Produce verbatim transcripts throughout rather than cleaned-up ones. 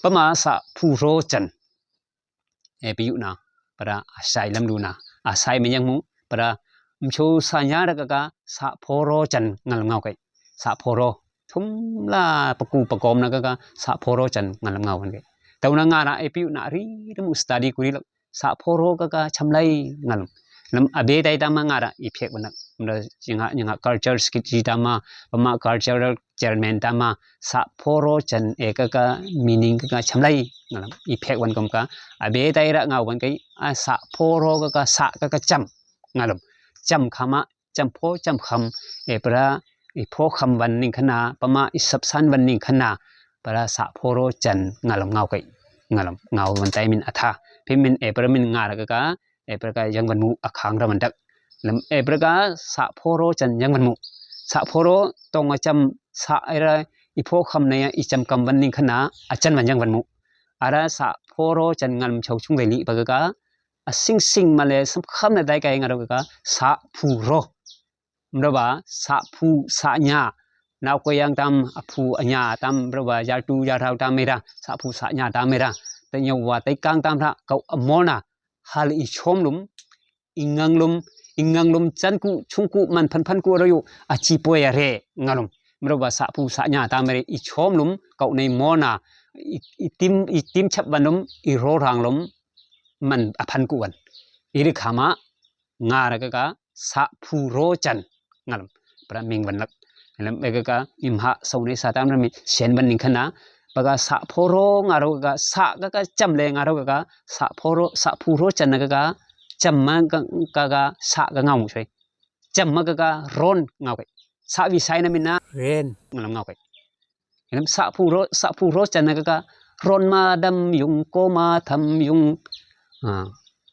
Pama sa phu ro jan. E pi yu na. Para asai lam du na. Asai me yang mu. Para mcho sa nya ra ka ka sa pho ro jan ngalam ngau kai. Sa pho ro. Thum la paku pakom na ka ka sa pho ro jan ngalam ngau kai. Tau na nga ra e pi yu na ri ri mu study kuri lak. Sa pho ro ka ka chamlai ngalam. Lam abe tai tama nga ra i phek banak. Mda jinga jinga culture skit ji tama, pama cultural chairman tama, sa pho ro jan e ka ka meaning ka ka chamlai ngalam. I phek wan kom ka abe tai ra ngau wan kai a sa pho ro ka ka sa ka ka cham ngalam. Cham khama cham pho cham kham e para i pho kham wan ning khana pama i sap san wan ning khana para sa pho ro jan ngalam ngau kai ngalam ngau wan tai min atha phi min e para min nga ra ka ka e para ka yang wan mu akhang ra man dak lam e para ka sa pho ro jan yang wan mu sa pho ro tong a cham sa e ra i pho kham na ya i cham kam wan ning khana a jan wan yang wan mu ara sa pho ro jan ngalam chau chung le li pa ka ka a sing sing ma le sam kham na dai kai nga ro ka ka sa phu ro. Mdo ba sa phu sa nya. Nau ko yang tam a phu a nya tam mdo ba yar tu yar hau tam mera sa phu sa nya tam mera. Te nyo wa te kang tam ra kau a mol na hal i chom lum i ngang lum i ngang lum chan ku chung ku man phan phan ku ro yu a chi poi a re ngalum. Mdo ba sa phu sa nya tam mera i chom lum kau nei mol na i, i tim i tim chap ban lum i ro rang lum man a phan ku wan. I ri khama nga ra ka ka sa phu ro jan ngalam para ming wan lak ngalam e ka ka im ha sau ne sa tam ra mi sen ban ning khana pa ka sa pho ro nga ro ka sa ka ka cham le nga ro ka ka sa pho ro sa phu ro jan ka ka cham ma ka ka sa ka ngau mu choi cham ma ka ka ron ngau kai sa vi sai na min na ren ngalam ngau kai Ngalam sa phu ro sa phu ro jan na ka ka ron ma dam yung ko ma tham yung. Ah,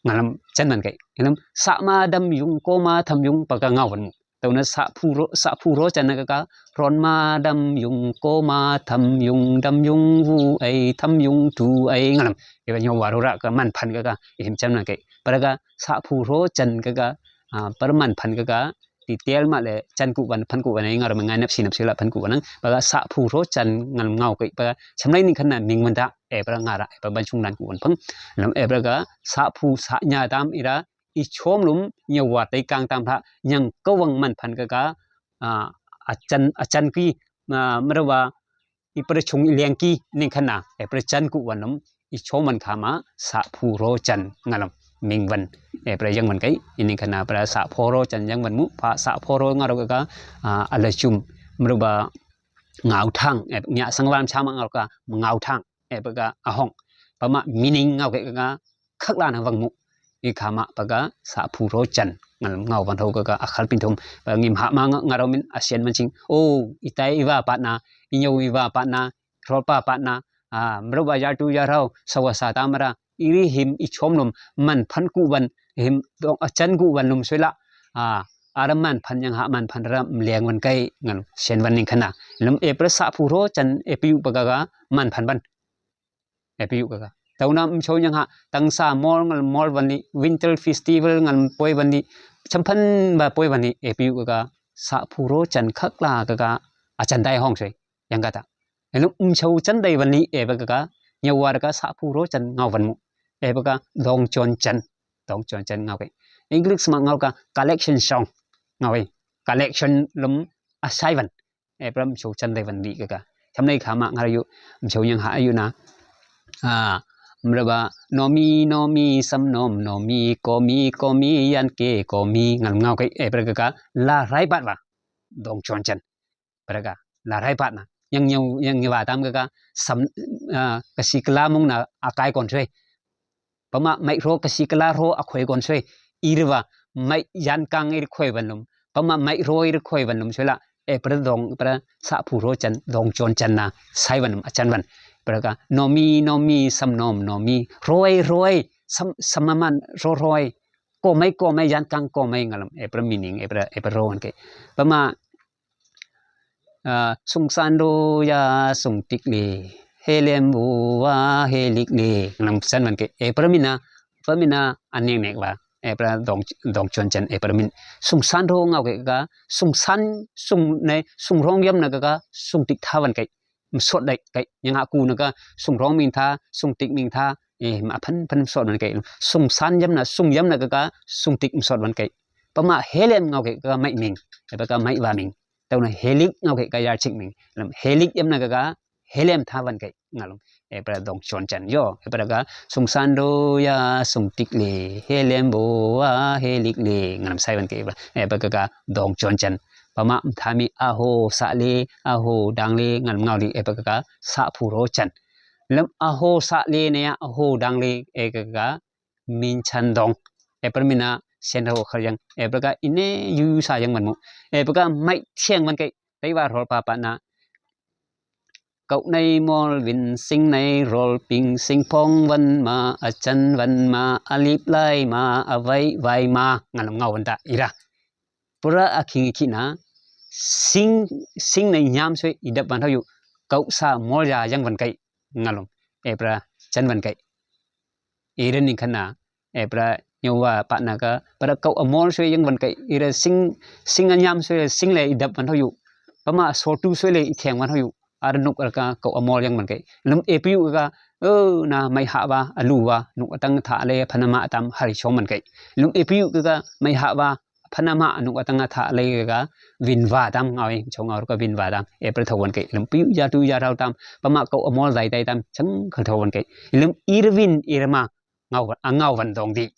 ngalam jan man kai. Ngalam sa ma dam yung ko ma tham yung pa ka ngau wan mu. Tau na sa phu ro sa phu ro jan na ka ka ron ma dam yung ko ma tham yung dam yung wu ai tham yung tu ai ngalam. Eba nyo wa ro ra ka man phan ka ka ihim jan man kai. Para ka sa phu ro jan ka ka ah, para man phan ka ka detail ma le jan ku wan phan ku wan ai nga ro ma ngai nap si nap si la phan ku wan ang pa ka sa phu ro jan ngal ngau kai pa ka cham lai ning khana ming man ta e para nga ra e pa ban chung nan ku wan phang lam e para ka sa phu sa nya tam i ra i chom lum nya wa tai kang tam pha nyang ka wang man phan ka ka ah, a jan a jan ki ma ma ra wa i pra chung i leng ki ning khana e pra chan ku wan lum i chom man khama sa phu ro chan ngalam ming wan e pra yang wan kai i ning khana pra sa pho ro chan yang wan mu pha sa pho ro nga ro ka ah, a la chum mru ba ngau thang e nya sang lam cha ma nga ro ka ngau thang e pra ka a hong pa ma meaning ngau ke ka khak la na wang mu i khama pa ka sa phu ro chan ngalam ngau wan tho ka ka a khal pin thum pa ngim ha ma nga ro min a sian man ching o i tai i wa pa na i nyau i wa pa na rol pa pa na a mru ba ya tu ya rau sa wa sa ta mara i ri him i chom lum man phan ku wan him dong a chan ku wan lum sui la a ara man phan yang ha man phan ra mleng wan kai ngal sen wan ning khana lum e pra sa phu ro chan e piu pa ka ka man phan ban e piu ka ka tau na mchou yang ha tang sa mol ngal mol wan ni winter festival ngal poi wan ni cham phan ba poi wan ni e piu ka ka sa phu ro chan khak la ka ka a chan dai hong sui yang ka ta Enu mchau chan dai wan ni e ba ka ka nya war ka sa phu ro chan ngau wan mu e ba ka dong chon chan dong chon chan ngau kai English ma ngau ka collection song ngau kai collection lum a sai wan e pra mchau chan dai wan ni ka ka tham nei khama ngar yu mchau yang ha yu na a mra ba nomi nomi sam nom nomi komi komi yan ke komi ngal ngau kai e pra ka ka la rai bat wa dong chon chan Para ka la rai pat na yang nyau yang ngi wa tam ka ka sam ah, ka si kla mung na a kai kon sui pa ma mai ro ka si kla ro a khoi kon sui i ri wa mai yan kang i ri khoi wan lum pa ma mai ro i ri khoi wan lum sui la e pra dong pra sa phu ro chan dong chon chan na sai wan lum a chan wan pra ka nomi nomi sam nom nomi roi roi sam samaman ro roi ko mai ko mai yan kang ko mai ngalam e pra meaning e pra e pra ro wan ke pa ma Ah, sungsan do ya sungtik le helem bu wa helik le nang san man ke e permina permina aning nek wa e pra dong dong chon chan e permin sungsan do ngau ke ka sungsan sung ne sung rong yam na ka sungtik thawan ke Msot dai kai, nyang aku na ka, sung rong ming tha, sung tik ming tha, eh, ma phan phan msot wan kai. Sung san yam na, sung yam na ka ka, sung tik msot wan kai. Pama helem ngau kai ka mai ming, eh, pa ka mai wa ming. Tau na helik ngau kai ka yar chik ming. Lam helik yam na ka ka, helem tha wan kai ngalum. Eh, pa dong chon chan yo, eh, pa ka sung san do ya, sung tik le, helem bo wa, helik le, ngalum sai wan kai pa. Eh, pa ka ka dong chon chan. Pama thami aho sa le, aho dang le, ngalum ngau li, eh, pa ka ka sa phu ro chan. Lam aho sa le ne ya, aho dang le, eh, ka ka min chan dong. Eh, pa mina sen ho khar yang, eh, pa ka ine yu sa yang man mu. Eh, pa ka mai thiang wan kai, tai wa rol pa pa na. Kau nai mol win sing nai rol ping sing phong wan ma, a chan wan ma, a lip lai ma, a wai wai ma, ngalum ngau wan ta ira. Pura a khing khi na, sing, sing nai nyam sui idap wan thau yu, kau sa mol ya yang wan kai, ngalum, eh, pa chan wan kai. Ira ning khana, eh, pa nyowa pa na ka, pa kau amol sui yang wan kai, ira sing, sing anyam sui, sing le idap wan thau yu. Pama sortu sui le itheng wan thau yu. Ar nuk ar ka kau amol yang wan kai. Lum eh, pa yu ka, oh, na mai ha wa, alu wa, nuk atang tha le, phanama tam, hari chong wan kai. Lum eh, pa yu ka, mai ha wa, phanama nuk atang tha le ka, win wa tam ngau, chong ngau ka win wa tam, eh, pa thau wan kai. Lum pa yu ya tu ya rau tam, pama kau amol dai dai tam, chang khal thau wan kai. Lum ir win ir ma, ngau, a ngau wan dong di.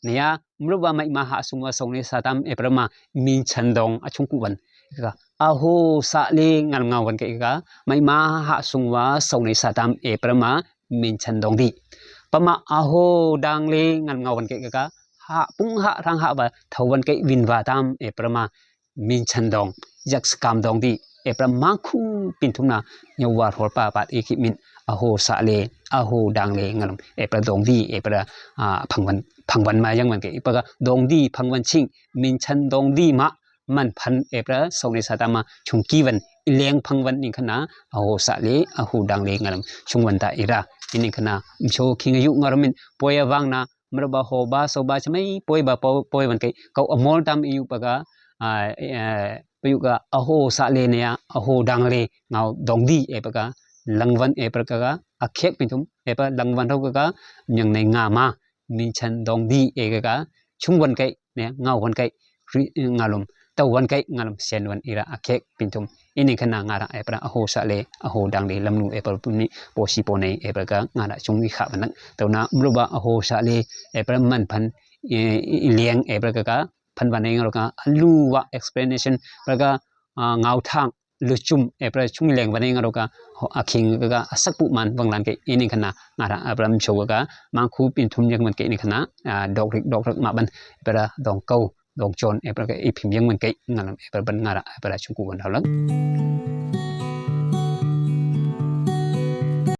Nia, mruba mai ma ha sung wa song ne sa tam, eh, pa ma min chan dong a chung ku wan. Ka, aho sa le ngal ngau wan kai ka, mai ma ha sung wa song ne sa tam, eh, pa ma min chan dong di. Pama aho dang le ngal ngau wan kai ka, ha pung ha rang ha wa thau wan kai win wa tam, eh, pa ma min chan dong, yak skam dong di, eh, pa ma khu pin thum na, nyowa rol pa pa i khi min, aho sa le, aho dang le ngalum, eh, pa dong di, eh, pa, ah, phang wan, phang wan ma yang wan kai, eh, pa ka dong di, phang wan ching, min chan dong di ma, man phan, eh, pa song ne sa tam ma, chung ki wan, i leng phang wan ning khana, aho sa le, aho dang le ngalum, chung wan ta ira, i ning khana, mcho khing yu ngalum min, poi a wang na, mruba ho ba, so ba, chamai, poi ba, po-, poi wan kai, kau amol tam i yu pa ka, ah, eh, pa yu ka, aho sa le ne ya, aho dang le, ngau dong di, eh, pa ka, lang wan, eh, pa ka ka, a khek pin thum, eh, pa lang wan thau ka ka, nyang nai nga ma, min chan dong di, eh, ka ka, chung wan kai, ne, ngau wan kai, ri, ngalum, tau wan kai, ngalum, sen wan ira, a khek pin thum. I ning khana nga ra, eh, pa aho sa le, aho dang le, lam nu, eh, pa ni, po si po nei, eh, pa ka, nga ra, chung i kha wan nang. Tau na, mruba, aho sa le, eh, pa man phan, eh, i leng, eh, pa ka ka, phan wan nei ngau ka, alu wa explanation, pa ka, ah, ngau thang, lu chum, eh, pa chung leng wan nei ngau ka, ho, a khing ka ka, a sak pu man, wang lan kai, i ning khana, nga ra, eh, pa mcho ka ka, mang khu pin thum yang man kai, i ning khana, ah, dok rik, dok rik ma ban, eh, pa dong kau, dong chon, eh, pa ka, i phim yang man kai, ngalam, eh, pa ban nga ra, eh, pa chung ku wan hau lang.